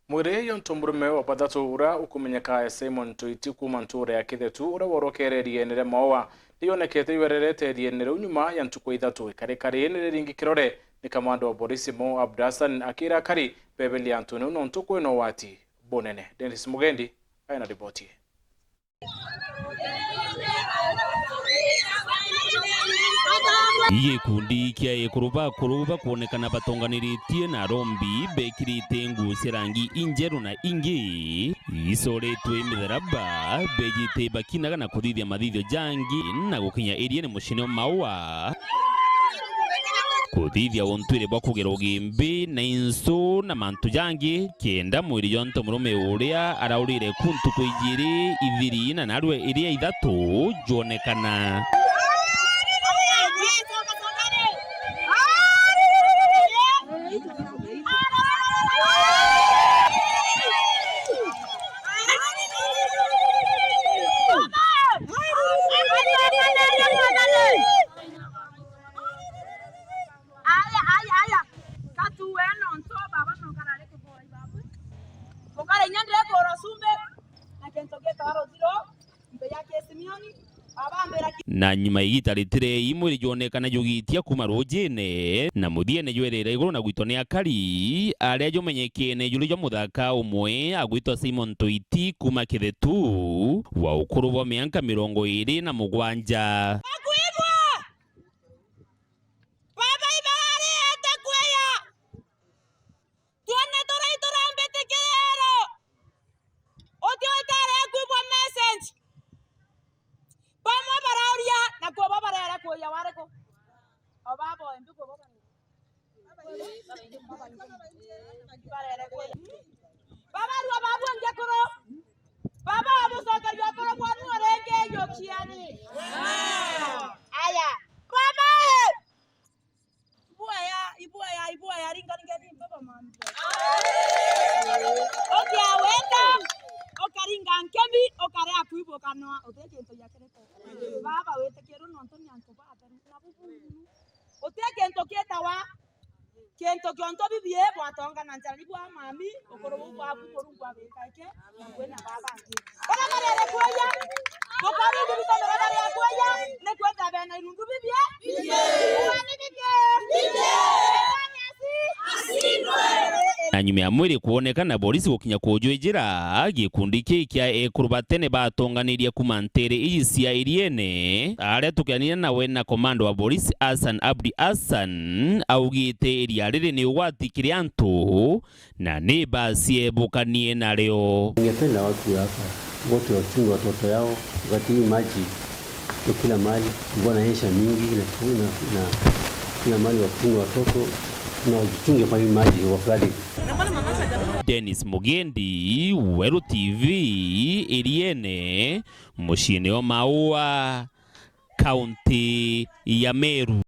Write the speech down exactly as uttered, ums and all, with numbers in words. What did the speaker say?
Mwiri ya ntu murume wa bathatu uria ukumenyeka e Simon Tuiti kuuma ntuura ya Kithetu, uria worokere riene ria Maua, niyonekete ywererete riene riu nyuma ya ntuku ithatu. Ikarika riene riringi kirore ni kamanda wa borisi Mo Abdassan akira akari bebelia antu niu nontu kwina ugwati bunene. Dennis Mugendi aina riboti ii. Gikundi kia ekuru bakuru bakwonekana batonganiritie na arombi bekirite nguo cia rangi injeru na ingi icoretwe mitharaba, bejite bakinaga na kuthithia mathithio jangi na gukinya iriene mucine o Maua. Kuthithia untwire bwa kugera ugimbi na insu na mantu jangi, kenda mwiri jwa ntu murume uria araurire ku ntuku ijiri ithiri na narua iria ithatu jwonekana. Aya, aya, aya. Katuwe nontu baba no karare kiboi babu. Mukara inya ndire kura cumbi na kintu gitawa ruthiro, mbe ya Simioni, baba ambira ki- Na nyuma ya igita ritirei, mwiri jwonekana jugitia kuuma rujine, na muthiene jwerera iguru na gwitwa ni akari, aria jumenyekene juri jwa muthaka umwe agwitwa Simon Tuiti kuuma Kithetu, wa ukuru bwa mianka mirongo iri na mugwanja. Bakwigua! Baba ibararete kwia. Twone turai turambitikiria ero. Uti utare kwigua message. Bamwe barauria, na kuo bo barere kuuria wariku? O babo embi kuo bo barere. Barere kuuria. Babarua babu nge kuru. Baba wamucokeria ukuru bwanu uringi yukiani. Aya. Baba! Ibuaya, ibuaya, ibuaya, ringa, ringa, ringa, baba mami. Ukiaweta, ukaringa nkemi, ukarea kuibuka noa, uti kintu gia kiriko. Baba witikiru nontu ni antu batheru, na buburu. Uti kintu kitawa, kintu kiontu bibi bwatongana njara, nibwa mami, ukuru buu bwaku, Murungu abikaike. Kwina baba angi. Bara barere kuoya. Mukari ndirito bara barere kuoya. Ni kwenda bena irundu bibie. Bibie. Uga ni bibie. Bibie. Shetani asi-, asindwe. Na nyuma ya mwiri kwonekana, borisi gukinya kujwijira, gikundi kii kia ekuru ba tene batonganirie kuuma ntere iji cia iriene, aria tukianire nawe na komando wa borisi Hassan Abdi Hassan, augite iria riri ni ugwati kiri antu, na ni basiebukanie nario. Ningependa watu hapa wote wachunge watoto yao, wakati hii maji iko kila mahali, mvua inanyesha mingi na, na, na kila mahali, wachunge watoto na wajichunge kwa hii maji wa flooding. Dennis Mugendi, Weru T V, Iriene, muciini o Maua, kaunti ya Meru.